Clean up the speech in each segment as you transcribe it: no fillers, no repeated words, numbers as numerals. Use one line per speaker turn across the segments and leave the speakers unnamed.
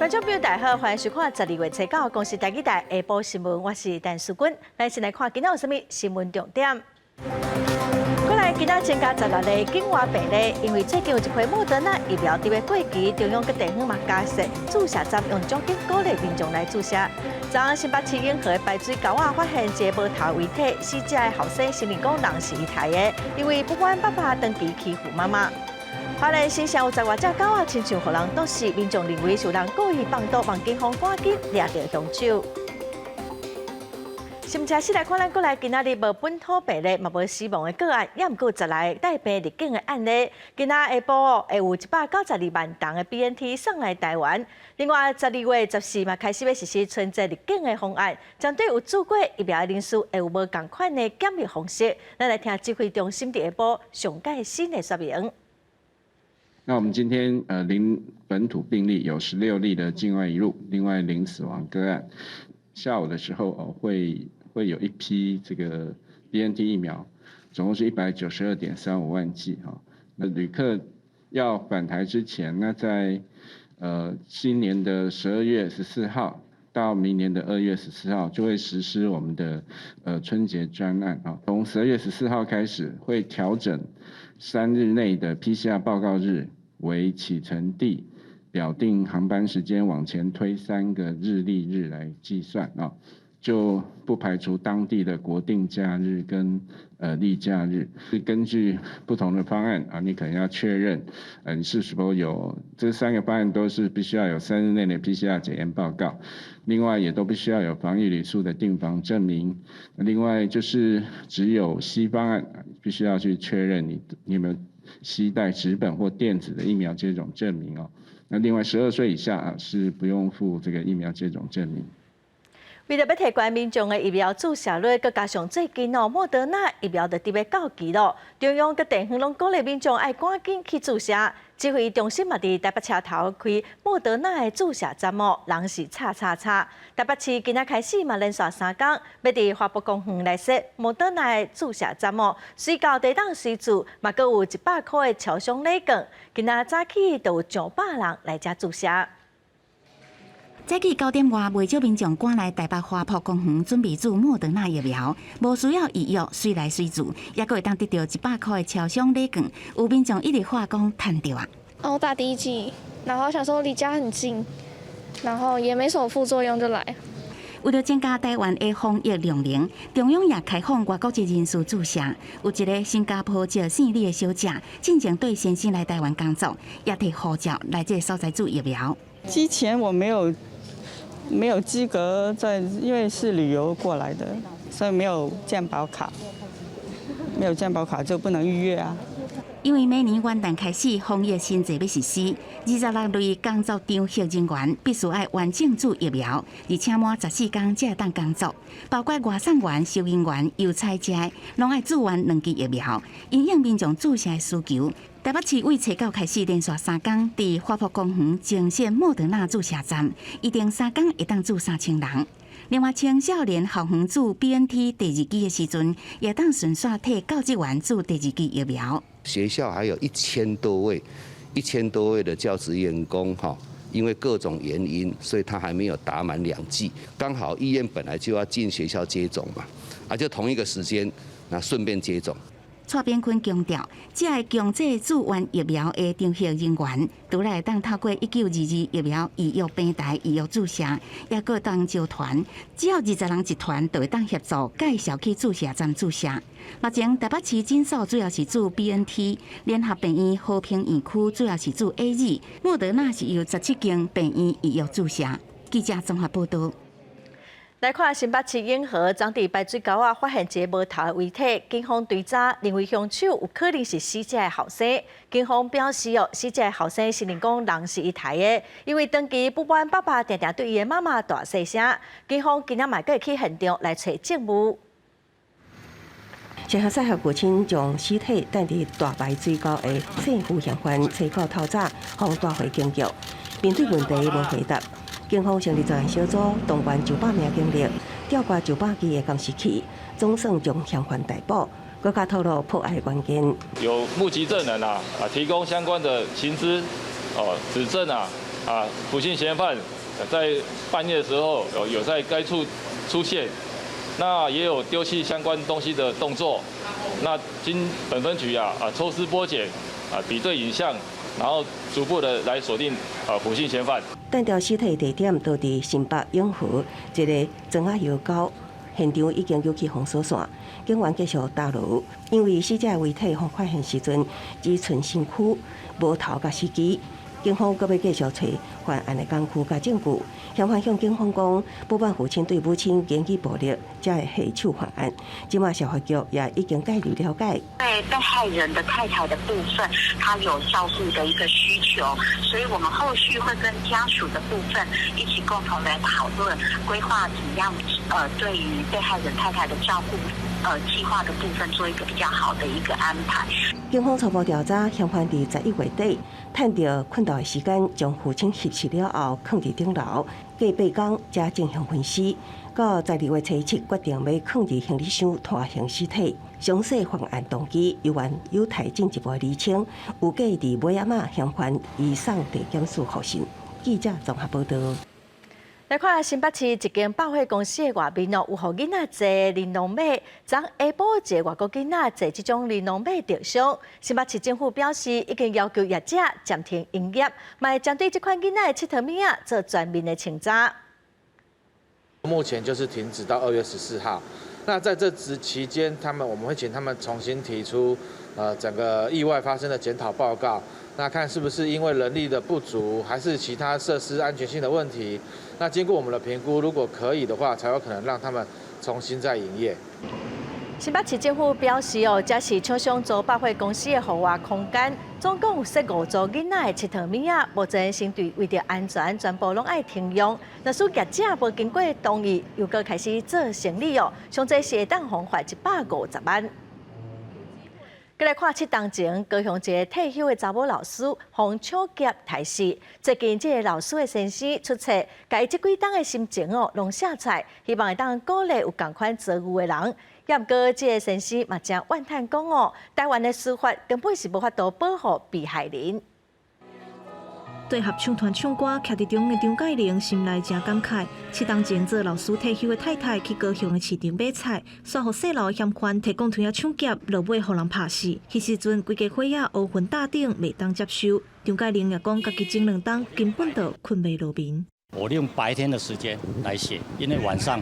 觀眾朋友大家好，歡迎收看12月初九公視台語台下晡新聞，我是陳淑君。咱先來看今仔有啥物新聞重點。過來今仔增加16例境外病例，因為最近有一批莫德納疫苗佇咧過期，中央佮地方嘛加設注射站，用獎金鼓勵民眾來注射。昨昏新北市永和的排水溝仔發現一个無頭遺體，死者的後生承認講人是伊刣的，因為不滿爸爸長期欺負媽媽。花蓮新城有十外隻狗仔，親像予人毒死，民眾認為是有人故意放毒，望警方趕緊掠著兇手。新聞車來看，咱國內今仔日無本土病例，嘛無死亡的個案，也毋過十來帶病入境的案例。今仔下晡會有192萬筒的 BNT 送來台灣。另外，12月14嘛開始欲實施春節入境的方案，針對有注過疫苗的人士，會有無仝款的檢疫方式。咱來聽指揮中心佇下晡上蓋新的說明。
那我們今天零本土病例，有16例的境外移入，另外零死亡個案。下午的時候哦會有一批這個 BNT 疫苗，總共是192.35萬劑哈。那旅客要返台之前，那在新年的12月14號到明年的2月14號，就會實施我們的春節專案啊。從12月14號開始，會調整3日內的 PCR 報告日為啟程地表定航班時間往前推3個日曆日來計算啊。就不排除當地的國定假日跟例假日，是根據不同的方案啊，你可能要確認，你是否有這三個方案都是必須要有3日內的 PCR 檢驗報告，另外也都必須要有防疫旅宿的訂房證明，另外就是只有 C 方案必須要去確認你有沒有攜帶紙本或電子的疫苗接種證明哦。那另外12歲以下啊是不用附這個疫苗接種證明。
為著欲提懸民眾的疫苗注射率，閣加上最近哦，莫德納疫苗就佇欲到期咯，中央佮地方攏鼓勵民眾愛趕緊去注射。指揮中心嘛佇台北車頭開莫德納的注射站哦，人是插插插。台北市今仔開始嘛連續三工，欲佇華埠公園來設莫德納的注射站哦，隨到地當隨注，嘛閣有100箍的超商禮券。今仔早起就有上百人來遮注射。
早起9點外，袂少民眾趕來台北華埠公園準備注莫德納疫苗，無需要預約，隨來隨注，猶閣會當得著100箍的超商禮券。有民眾一直話講趁著啊！
哦，我打第一劑，然後想說離家很近，然後也沒什麼副作用就來。
為著增加台灣的防疫量能，中央也開放外國籍人士注射。有一个新加坡籍姓李的小姐，進前綴先生來台灣工作，也提護照來這个所在注疫苗。
之前我沒有資格在，因為是旅遊過來的，所以沒有健保卡，沒有健保卡就不能預約啊。
因為明年元旦開始防疫新制欲實施，26類工作場合人員必須愛完整注疫苗，而且滿14天才會當工作，包括外送員、收銀員、郵差遮，攏愛注完兩劑疫苗。因應民眾注射的需求，台北市為初九開始連續三工，佇華埠公園增設莫德納注射站，預定三工會當注3000人。另外，青少年校園注 BNT 第二劑的時陣，也當順紲替教職員注第二劑疫苗。
學校還有一千多位，1000多位的教職員工哈，因為各種原因，所以他還沒有打滿兩劑。剛好醫院本來就要進學校接種嘛，啊，就同一個時間，那順便接種。
蔡炳坤強調，這个強制注完疫苗的場合人員，除了會當透過1922疫苗預約平台預約注射，猶閣當招團，只要20人一團，就會當協助介紹去注射站注射。目前台北市診所主要是注 BNT，聯合病院和平院區主要是注 AZ，莫德納是由17間病院預約注射。記者綜合報道。
來看新北市永和，昨佇排水溝仔發現一个無頭的遺體，警方追查認為兇手有可能是死者的後生。警方表示哦，死者的後生承認講人是伊刣的，因為長期不滿爸爸定定對伊的媽媽大細聲。警方今仔嘛閣會去現場來揣證物。
雙合賽合父親將屍體擲佇大排水溝的政府嫌犯初九透早，予帶回警局，面對問題無回答。警方成立專案小組，動員900名警力，調撥900支的監視器，總算將嫌犯逮捕。閣較透露破案的關鍵。
有目擊證人啊，提供相關的情資、哦指證啊，啊，輔信嫌犯在半夜的時候有在該處出現，那也有丟棄相關東西的動作。那經本分局抽絲剝繭比對影像，然後逐步的來鎖定胡姓嫌犯。
彈著屍體地點就佇新北永和一个莊仔窯溝，現場已經揪起封鎖線，警員繼續打撈。因為死者遺體予發現時陣只賰身軀，無頭佮四肢。警方閣欲繼續揣犯案的工具佮證據。嫌犯向警方講，不滿父親對母親言語暴力，才會下手犯案。這馬社會局也已經介入了解。
對被害人的太太的部分，他有照顧的一個需求，所以我們後續會跟家屬的部分一起共同來討論規劃，怎樣對於被害人太太的照顧計劃的部分做一個比較好的一個安排。
警方初步調查，嫌犯佇11月底，趁著睏覺的時間，將父親挾持了後，囥佇頂樓，過8工才進行分屍。到12月初七，決定欲囥佇行李箱拖行屍體。詳細犯案動機猶原有待進一步釐清。預計佇尾仔仔，嫌犯移送地檢署候審。記者綜合報道。
來看新北市一間百貨公司的外面哦，有予囡仔坐玲瑯馬，昨下晡一个外國囡仔坐這種玲瑯馬著傷。新北市政府表示，已經要求業者暫停營業，嘛會針對這款囡仔的𨑨迌物仔做全面的清查。
目前就是停止到2月14號。那在這之期間，我們會請他們重新提出，整個意外發生的檢討報告。那看是不是因為人力的不足，還是其他設施安全性的問題？那經過我們的評估，如果可以的話，才有可能讓他們重新再營業。
新北市政府表示哦，這是廠商租百貨公司的戶外空間，總共有設五組囡仔的𨑨迌物仔，目前先對為著安全，全部攏愛停用。若是業者無經過同意，又閣開始做生理哦，上濟是會當予罰150萬。閣來看7冬前，高雄一个退休的查某老師，予搶劫刣死。最近，這个老師的先生出冊，共伊這幾冬的心情哦，攏寫出來，希望會當鼓勵有仝款遭遇的人。也毋過，這个先生嘛誠怨嘆講哦，台灣的司法根本是無法度保護被害人。
對合唱團唱歌，徛佇中央的張介玲心內誠感慨。7冬前做老師退休的太太去高雄的市場買菜，煞予細路嫌犯提鋼槌仔搶劫，落尾予人拍死。彼時陣規家伙仔烏雲罩頂，袂當接受。張介玲也講，家己前兩冬根本就睏袂落眠。
我利用白天的時間來寫，因為晚上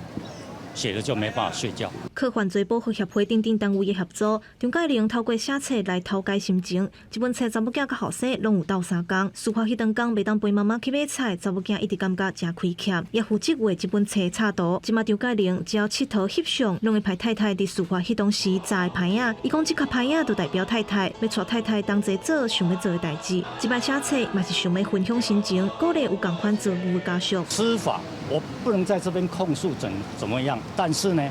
寫了就沒辦法睡覺。
靠犯罪保護協會等等單位的協助，張介玲透過寫冊來陶解心情。這本冊查某囝佮後生攏有鬥相共。事發彼當工袂當陪媽媽去買菜，查某囝一直感覺誠虧欠，也負責畫這本冊插圖。這馬張介玲只要𨑨迌翕相，攏會派太太佇事發彼當時紮的牌仔。伊講這卡牌仔就代表太太，欲帶太太同齊做想欲做的代誌。這擺寫冊嘛是想欲分享心情，鼓勵有仝款遭遇的家屬。
司法，我不能在這邊控訴怎麼樣，但是呢，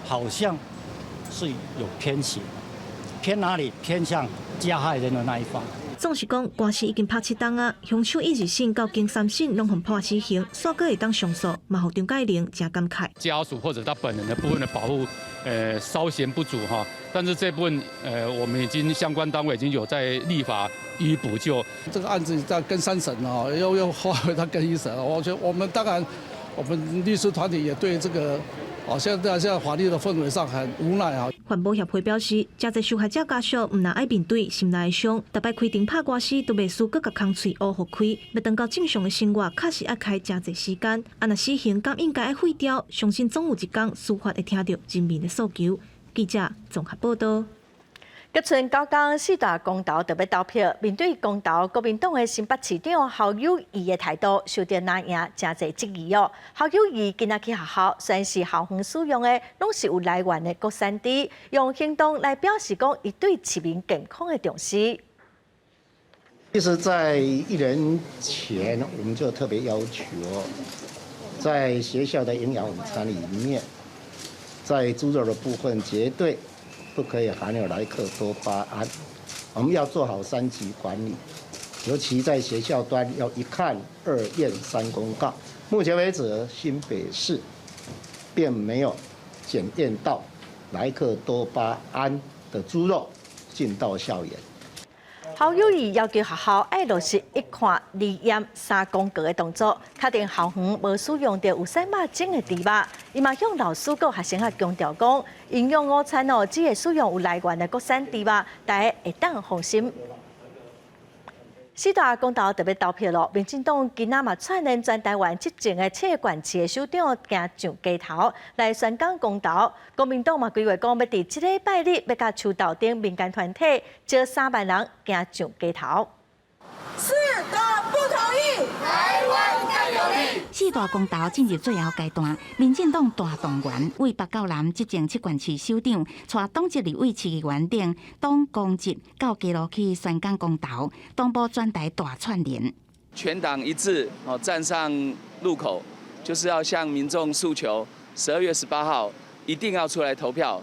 好像是有偏斜，偏哪裡？偏向加害人的那一方。
總是講官司已經拍7冬啊，兇手以二審到經三審攏予判死刑，煞閣會當上訴，嘛予張介玲誠感慨。
家屬或者他本人的部分的保護，稍嫌不足哈。但是這部分，我們已經相關單位已經有在立法予以補救。
這個案子在更三審哦，又後來他更一審，我覺得我們當然，我們律師團體也對這個。哦，現在法律的氛圍上很無奈啊。
環保協會表示，誠濟受害者家屬毋但愛面對心內的傷，逐擺開庭拍官司都袂輸閣共空喙烏予開，欲轉到正常的生活，確實愛開誠濟時間。啊，若死刑敢應該愛廢掉？相信總有一天司法會聽著人民的訴求。記者綜合報道。
閣賰9工四大公投就欲投票，面對公投，國民黨的新北市長侯友宜的態度受著藍營誠濟質疑哦。侯友宜今仔去學校宣示校園使用的攏是有來源的國產豬，用行動來表示講伊對市民健康的重視。
其實，在一年前，我們就特別要求，在學校的營養午餐裡面，在豬肉的部分絕對不可以含有萊克多巴胺，我們要做好三級管理，尤其在學校端要一看、二驗、三公告。目前為止，新北市並沒有檢驗到萊克多巴胺的豬肉進到校園。
侯友宜要求學校愛落實一看二驗三公告的動作，確定校園無使用著有使肉種的豬肉。伊嘛向老師佮學生啊強調講，營養午餐哦，只會使用有來源的國產豬肉，大家會當放心。四大公投特別投票囉，民進黨今仔嘛串聯全台灣執政的七個縣市的首長行上街頭來宣講公投。國民黨嘛規劃講，欲佇這禮拜日欲佮樹頭頂民間團體招3萬人行上街頭。
四個不同意，台灣更有力。
四大公投進入最後階段，民進黨大動員，為北到南執政七縣市首長，帶黨籍立委、市議員等黨公職到街路去宣講公投，同步全台大串聯。
全黨一致哦，站上路口，就是要向民眾訴求，12月18號一定要出來投票，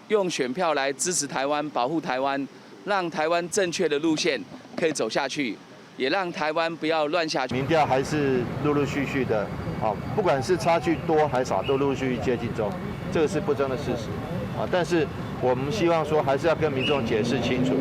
用選票來支持台灣，保護台灣，讓台灣正確的路線可以走下去。也讓台灣不要亂下去。
民調還是陸陸續續的，好，不管是差距多還少，都陸陸續續接近中，這個是不爭的事實。啊，但是我們希望說，還是要跟民眾解釋清楚，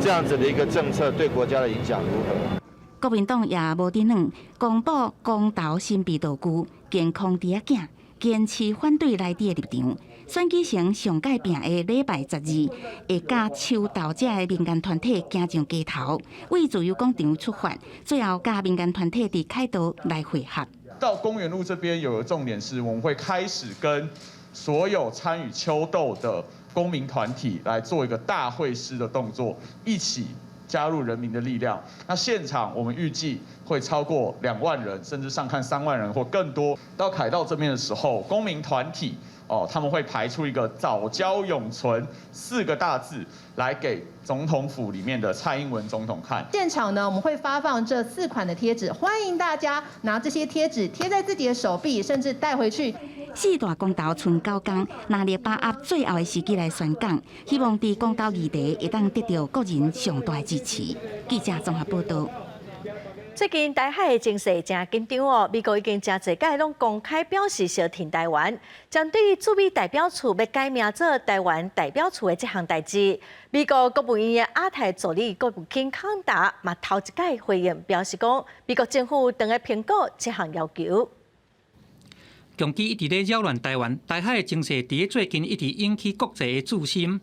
這樣子的一個政策對國家的影響如何。
國民黨也無佇軟，公布公投新備道具，健康豬仔囝，堅持反對萊豬的立場。選舉成上蓋拚的禮拜十二，會佮樹頭遮的民間團體行上街頭，為自由廣場出發，最後佮民間團體佇凱道來會合。
到公園路這邊有個重點是，我們會開始跟所有參與秋鬥的公民團體來做一個大會師的動作，一起加入人民的力量。那現場我們預計會超過2萬人，甚至上看3萬人或更多。到凱道這邊的時候，公民團體哦，他們會排出一個“藻礁永存”四個大字，來給總統府裡面的蔡英文總統看。
現場呢，我們會發放這四款的貼紙，歡迎大家拿這些貼紙貼在自己的手臂，甚至帶回去。
四大公投賰九工，拿力把握最後的時機來宣講，希望佇公投議題會當得著國人上大支持。記者綜合報道。
最近台海的情勢誠緊張哦，美國已經誠濟擺攏公開表示相挺台灣，針對駐美代表處欲改名做台灣代表處的這項代誌，美國國務院的亞太助理國務卿康達嘛頭一擺回應表示講，美國政府正咧評估這項要求。
共機一直咧擾亂台灣，台海的情勢佇咧最近一直引起國際的注心。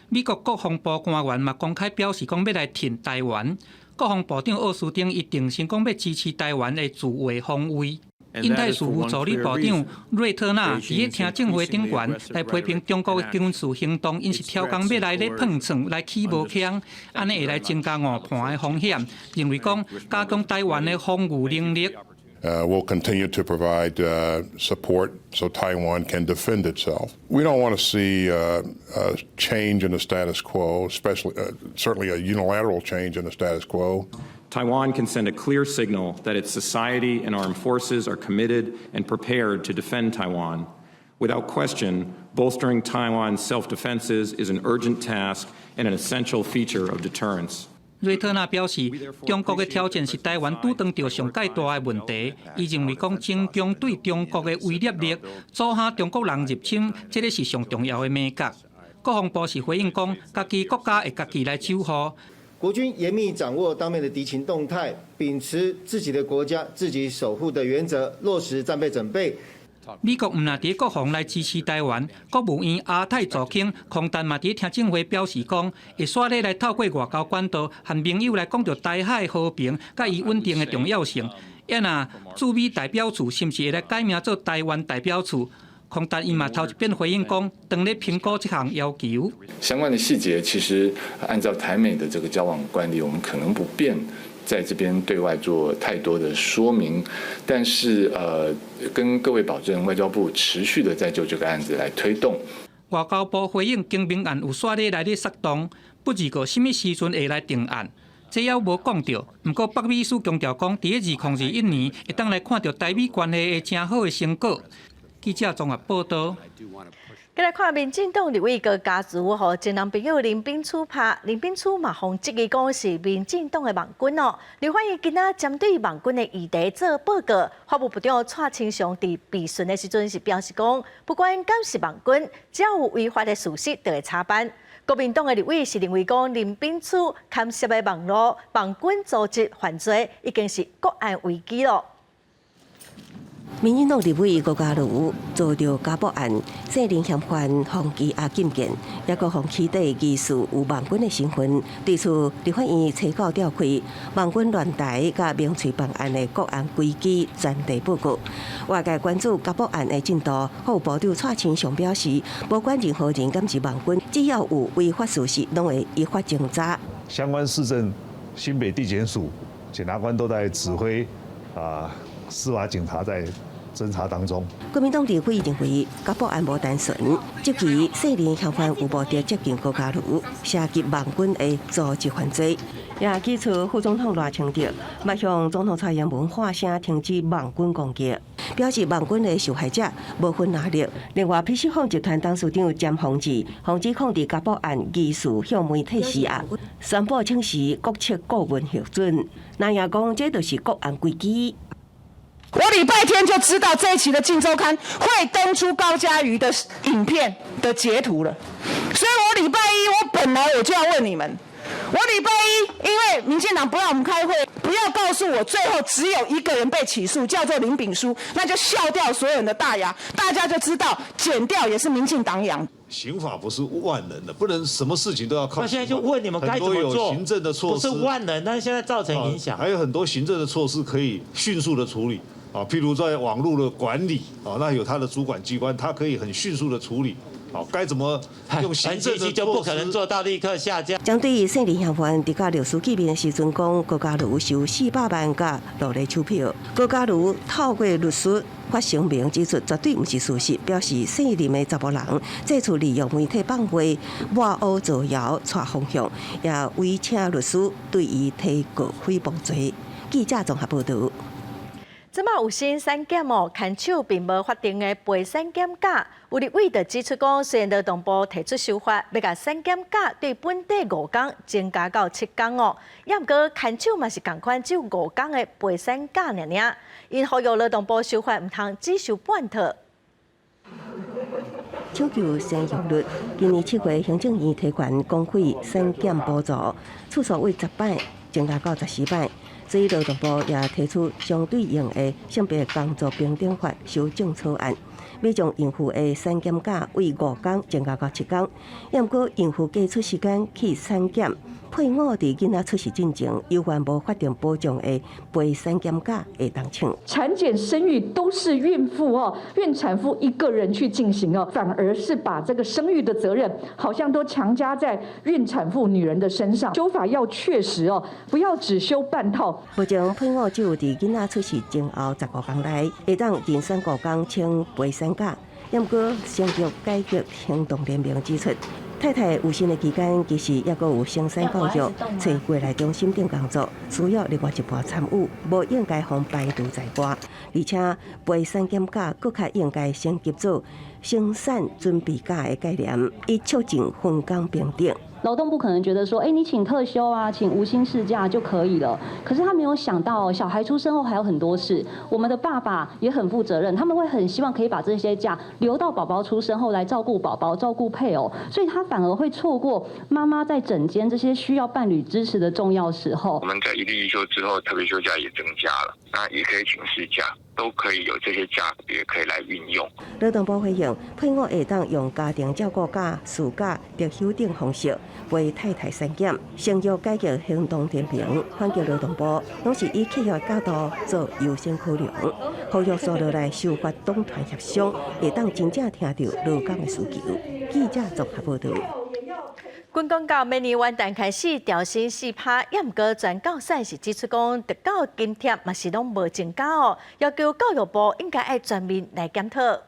美國國防部官員嘛公開表示講欲來挺台灣。國防部長奧斯汀伊重申講欲支持台灣的自衛防衛。印太事務助理部長瑞特納佇咧聽證會頂懸來批評中國的軍事行動，𪜶是挑工欲來咧碰撞來起無強，按呢會來增加誤判的風險。認為講加強台灣的防禦能力。
We'll continue to provide support so Taiwan can defend itself. We don't want to see a change in the status quo, especially certainly a unilateral change in the status quo.
Taiwan can send a clear signal that its society and armed forces are committed and prepared to defend Taiwan. Without question, bolstering Taiwan's self-defenses is an urgent task and an essential feature of deterrence.
瑞特納表示，中國的挑戰是台灣拄當著上蓋大的問題。伊認為講增強對中國的威懾力，阻嚇中國人入侵，這个是上重要的眉角。國防部是回應講，家己國家會家己來守護。
國軍嚴密掌握當面的敵情動態，秉持自己的國家自己守護的原則，落實戰備準備。
美國毋但佇國防來支持台灣，國務院亞太助卿康達嘛佇聽證會表示講，會煞咧來透過外交管道，和盟友來講著台海和平佮伊穩定的重要性。啊若駐美代表處是毋是會來改名做台灣代表處？康達伊嘛頭一遍回應講，正咧評估這項要求。
相關的細節其實按照台美的這個交往慣例，我們可能不便在這邊對外做太多的說明，但是跟各位保證，外交部持續的在就這個案子來推動。
外交部回應更名案有煞咧來咧策動，不預告啥物時陣會來定案，這猶無講著。毋過北美司強調講，佇咧2021年會當來看著台美關係的誠好的成果。記者綜合報道。
過來看民進黨立委高嘉瑜予前男朋友林秉樞拍，林秉樞嘛予質疑講是民進黨的網軍哦。立法院今仔針對網軍的議題做報告，法務部長蔡清祥佇備詢的時陣是表示講，不管敢是網軍，只要有違法的事實，就會查辦。國民黨的立委是認為講林秉樞牽涉的網路網軍組織犯罪，已經是國安危機囉。
民進黨立委高嘉瑜遭著家暴案，姓林嫌犯予羈押禁見，抑閣予起底疑似有網軍的成分，對此立法院初九召開網軍亂台佮民粹辦案的國安危機專題報告。外界關注家暴案的進度，法務部長蔡清祥表示，無管任何人敢是網軍，只要有違法事實，攏會依法偵查。
相關市政、新北地檢署檢察官都在指揮啊，司法警察在偵查當中。
國民黨立委認為家暴案無單純，質疑姓林嫌犯有目的接近高嘉瑜，涉及網軍的組織犯罪。也指出副總統賴清德嘛向總統蔡英文喊聲停止網軍攻擊，表示網軍的受害者無分藍綠。另外，PC 控集團董事長詹宏志，予指控佇家暴案疑似向媒體施壓，宣布請辭國策顧問核准。那也講這就是國安危機。
我禮拜天就知道這一期的《鏡週刊》會登出高嘉瑜的影片的截圖了，所以我禮拜一我本來我就要問你們，我禮拜一因為民進黨不讓我們開會，不要告訴我最後只有一個人被起訴，叫做林秉樞，那就笑掉所有人的大牙，大家就知道檢調也是民進黨養。
刑法不是萬能的，不能什麼事情都要靠。
那現在就問你們該怎麼做？
行政的措施
不是萬能，但是現在造成影響。
還有很多行政的措施可以迅速的處理。啊，譬如在網路的管理，啊，那有他的主管機關，他可以很迅速的處理。好，該怎麼用行政的
就不可能做到立刻下架。
針對姓林嫌犯佇佮律師見面的時陣講，高嘉瑜收400萬佮勞力手票。高嘉瑜透過律師發聲明指出，絕對毋是事實，表示姓林的查某人這次利用媒體放話、抹烏造謠、帶風向，也委請律師對伊提告誹謗罪。記者綜合報導。
這馬有新產檢哦，牽手並無法定的陪產檢假。有立委就指出講，雖然勞動部提出修法，欲共產檢假對本底5工增加到7工哦，也毋過牽手嘛是仝款，只有5工的陪產假爾爾。𪜶呼籲勞動部修法毋通只修半套。
搶救生育率，今年7月行政院提懸公費產檢補助，次數為10擺增加到14擺。所以勞動部也提出相對應的性別工作平等法修正草案，欲將孕婦的產檢假為5工增加到7工，也毋過孕婦加出時間去產檢，配偶佇囡仔出世進前，猶原無法定保障的陪產檢假會當請。
產檢生育都是孕婦哦，孕產婦一個人去進行哦，反而是把這個生育的責任，好像都強加在孕產婦女人的身上。修法要確實哦，不要只修半套。
目前配偶只有佇囡仔出世前後15工內，會當任選5工請陪產假。毋過生育改革行動聯盟指出，太太有身的期間，其實猶閣有生產教育、揣月內中心等工作，需要另外一半參與，無應該予排除在外。而且陪產檢假閣較應該升級做生產準備假的概念，以促進分工平等。
勞動部可能覺得說，哎，你請特休啊，請無薪事假就可以了。可是他沒有想到，小孩出生後還有很多事。我們的爸爸也很負責任，他們會很希望可以把這些假留到寶寶出生後來照顧寶寶、照顧配偶，所以他反而會錯過媽媽在診間這些需要伴侶支持的重要時候。
我們在一例一休之後，特別休假也增加了，那也可以請事假，都可以有這些假別可以來運用。
勞動部回應，配偶會當用家庭照顧假、事假、特休等方式為太太產檢。生育改革行動聯盟反擊勞動部，攏是以企業角度做優先考量，呼籲紲落來修法黨團協商，會當真正聽著勞工的需求。記者綜合報導。
軍公教明年元旦開始調薪4%，也毋過全教散是指出講，特教津貼嘛是攏無增加哦，要求教育部應該愛全面來檢討。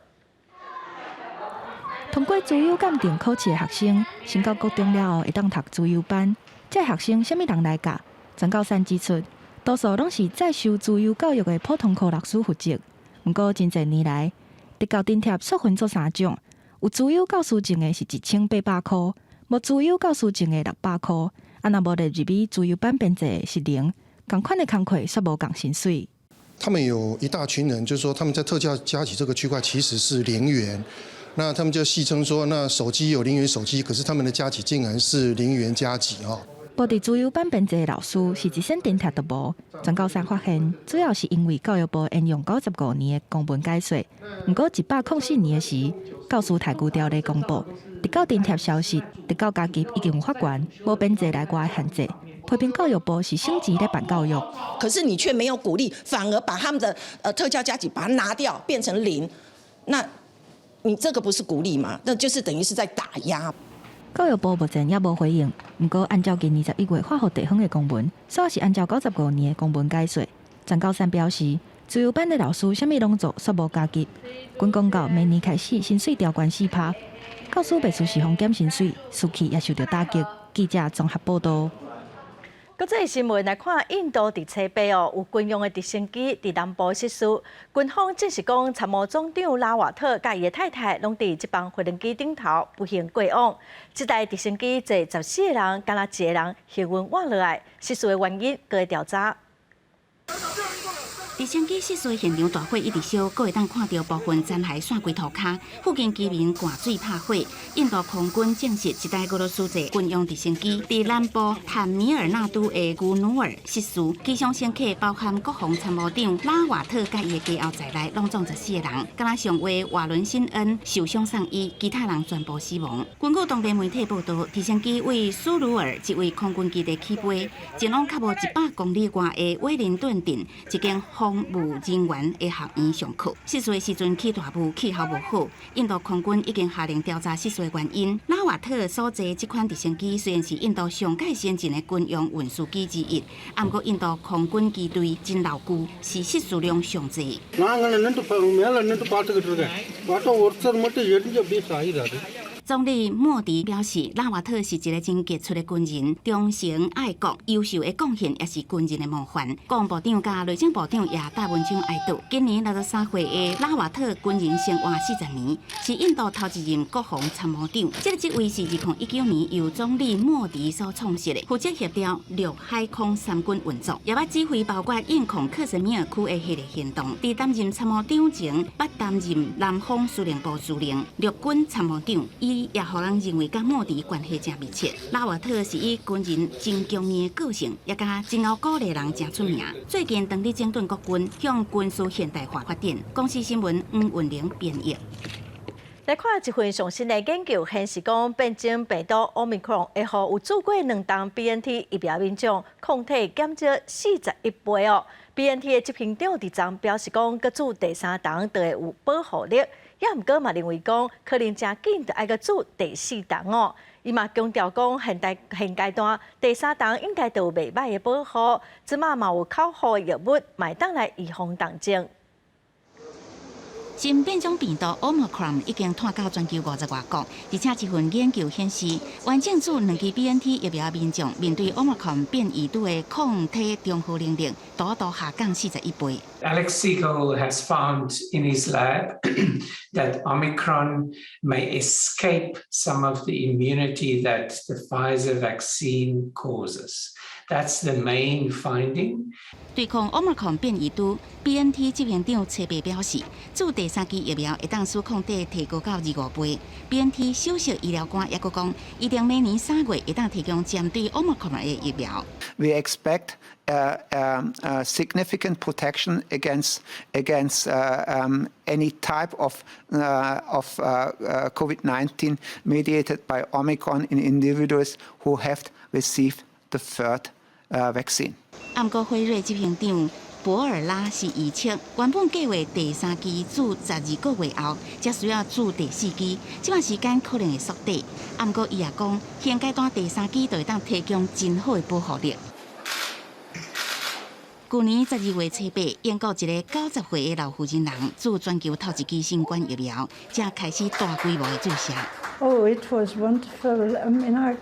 通過資優鑑定考試的學生，升到國中了後會當讀資優班。這個學生啥物人來教？全教散指出，多數攏是再受資優教育的普通科老師負責。毋過，真濟年來，特教津貼煞分做三種，有資優教師證的是1800箍，無資優教師證的600箍，啊若無列入去資優班編制的是零，仝款的工課煞無仝薪水。
他們有一大群人，就是說他們在特教加給這個區塊其實是0元，那他們就戲稱說，那手機有0元手機，可是他們的加給竟然是0元加給哦。
無佇資優班編制的老師是一仙津貼都無。全教山發現，主要是因為教育部沿用95年的公文解說。毋過104年時，教師待遇條例公布，特教津貼消失，特教加給已經有法權，無編制內外的限制。批評教育部是省錢咧辦教育，
可是你卻沒有鼓勵，反而把他們的特教加給把它拿掉，變成零，那你這個不是鼓勵嗎？那就是等於是在打壓。
教育部目前猶無回應，毋過按照今年11月發予地方的公文，煞是按照95年的公文解說。陳高山表示，資優班的老師啥物攏做，煞無加給。軍公教明年開始薪水調懸4%，教師袂輸時予減薪水，士氣也受著打擊。記者綜合報道。
國際新聞來看，印度佇初八哦，有軍用的直升機佇南部失事。軍方證實講，參謀總長拉瓦特佮伊的太太攏佇這班飛行機頂頭不幸過往。這台直升機坐14個人，敢若一個人幸運活落來。失事的原因閣咧調查。
直升機失事現場大火一直燒，閣會當看著部分殘骸散規塗跤。附近居民灌水拍火。印度空軍證實，一台俄羅斯製軍用直升機佇南部坦米爾納都的古努爾失事，機上乘客包含國防參謀長拉瓦特佮伊的家後在內，攏總14個人。敢若上尉瓦倫辛恩受傷送醫，其他人全部死亡。根據當地媒體報導，直升機為蘇魯爾一位空軍基地起飛，前往較無100公里外的威靈頓鎮一間防務人員的學院上課。失事的時陣起大霧，氣候無好。印度空軍已經下令調查失事的原因。拉瓦特所坐這款直升機雖然是印度上蓋先進的軍用運輸機之一，毋過印度空軍機隊真老舊，是失事量上濟。總理莫迪表示，拉瓦特是一個真傑出的軍人，忠誠愛國，優秀的貢獻，也是軍人的模範。國防部長佮內政部長也帶文章哀悼。今年63歲的拉瓦特軍人生活40年，是印度頭一任國防參謀長。這個職位是2019年由總理莫迪所創設的，負責協調陸海空三軍運作，也捌指揮包括印控克什米爾區的系列行動。佇擔任參謀長前，捌擔任南方司令部司令、陸軍參謀長。伊也予人認為佮莫迪關係誠密切。拉瓦特是以軍人真強硬的個性，也佮真𠢕鼓勵人誠出名。最近當咧整頓國軍，向軍事現代化發展。公視新聞黃雲玲編譯。
來看一份上新的研究顯示，講變種病毒 Omicron 會予有注過兩劑 BNT 疫苗民眾抗體減少41倍哦。BNT 的執行長佇昨表示講，閣注第三針就會有保護力。也毋過嘛認為講，可能誠緊就愛閣注第四針哦。伊嘛強調講，現代現階段第三針應該都有袂䆀的保護，這馬嘛有口服的藥物，嘛會當來預防重症。
新變種病毒 Omicron 已經湠到全球50外國，而且一份研究顯示，完整注兩劑 BNT 疫苗民眾面對 Omicron 變異株的抗體中和能力，大幅下降41倍。
Alex Sigal has found in his lab that Omicron may escape some of the immunity that the Pfizer vaccine causes. That's the main finding.
對抗 Omicron 變異株，BNT 執行長崔伯表示，注第三劑疫苗會當使抗體提高到25倍。BNT 首席醫療官也閣講，預定明年3月會當提供針對 Omicron 的疫苗。
We expect significant protection against any type of COVID-19 mediated by Omicron in individuals who have received the third vaccine.
毋過輝瑞執行長博爾拉是預測，原本計劃第三劑注12個月後，才需要注第四劑，這段時間可能會縮短。毋過伊也講，現階段第三劑就會當提供真好的保護力。舊年12月初8，英國一个90歲的老婦人人注全球頭一劑新冠疫苗，才開始大規模的注射。
Oh, it was wonderful. I mean,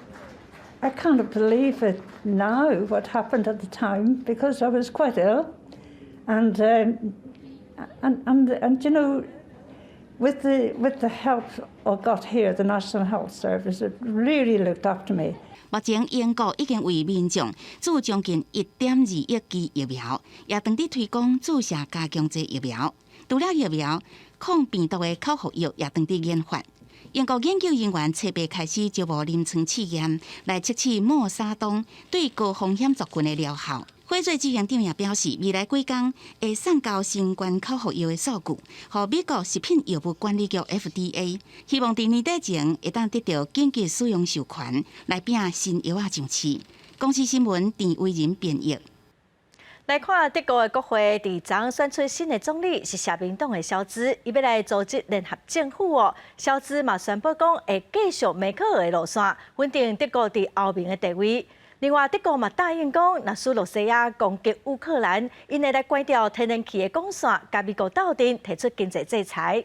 I can't believe it now what happened at the time because I was quite ill, and you know, With the help I got here, the National Health Service, it really looked after me.
目前英國已經為民眾注將近1.2億劑疫苗，也正佇推廣注射加強劑疫苗。除了疫苗，抗病毒的口服藥也正佇研發。英國研究人員初八開始招募臨床試驗，來測試默沙東對高風險族群的療效。輝瑞執行長也表示，未來幾工會送交新冠口服藥的數據，予美國食品藥物管理局 FDA，希望佇年底前會當得到緊急使用授權，來拚新藥仔上市。公視新聞鄭偉仁編譯。
來看德國的國會，佇昨選出新的總理是社民黨的蕭茲，伊欲來組織聯合政府哦。蕭茲嘛宣布講會繼續梅克爾的路線，穩定德國佇歐盟的地位。另外，德國嘛答應講，若是俄羅斯攻擊烏克蘭，𪜶會來關掉天然氣的管線，共美國鬥陣提出經濟制裁。